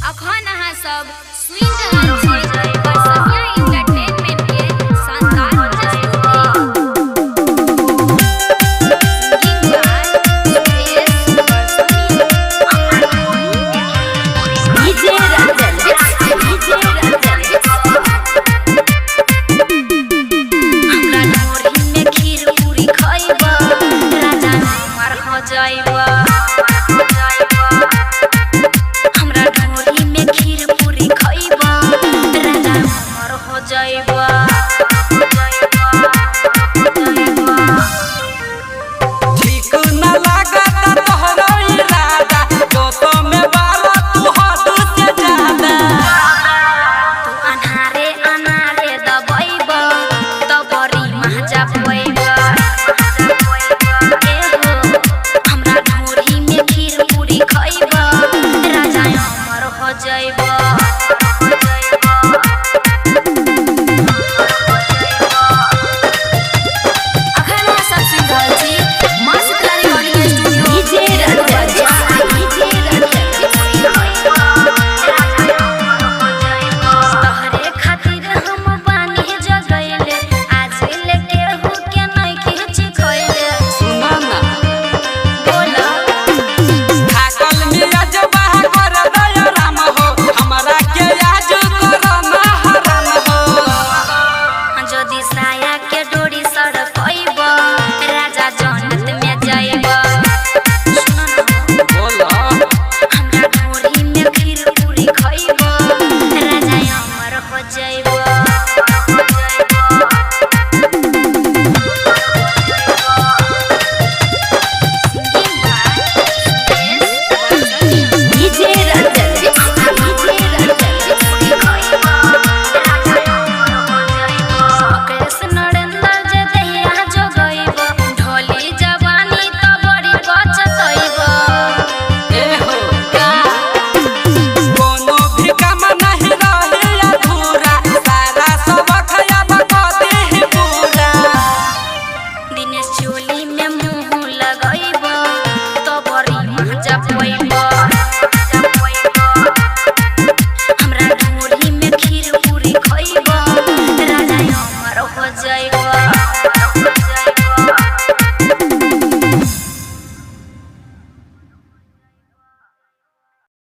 अखन अहाँ सब सुनि रहल छी बरसमिया एंटरटेनमेंट के शानदार प्रस्तुति। Singing by Suresh Barsamiya. DJ Ranjan, DJ Ranjan. हमरा ढोरी में खीर पूरी खइब, राजा मार हो जाइब। हमरा ढोरी में खीर पूरी खइब, राजा मार हो जाइब। ठीक न लागता तोहरो इरादा, जोतो में बाला तू हद से ज्यादा। तू अन्हारे अनारे दबैब त बड़ी मजा पइब। ए हो, हमरा ढोरी में खीर पूरी खइब, राजा अमर हो जाइब।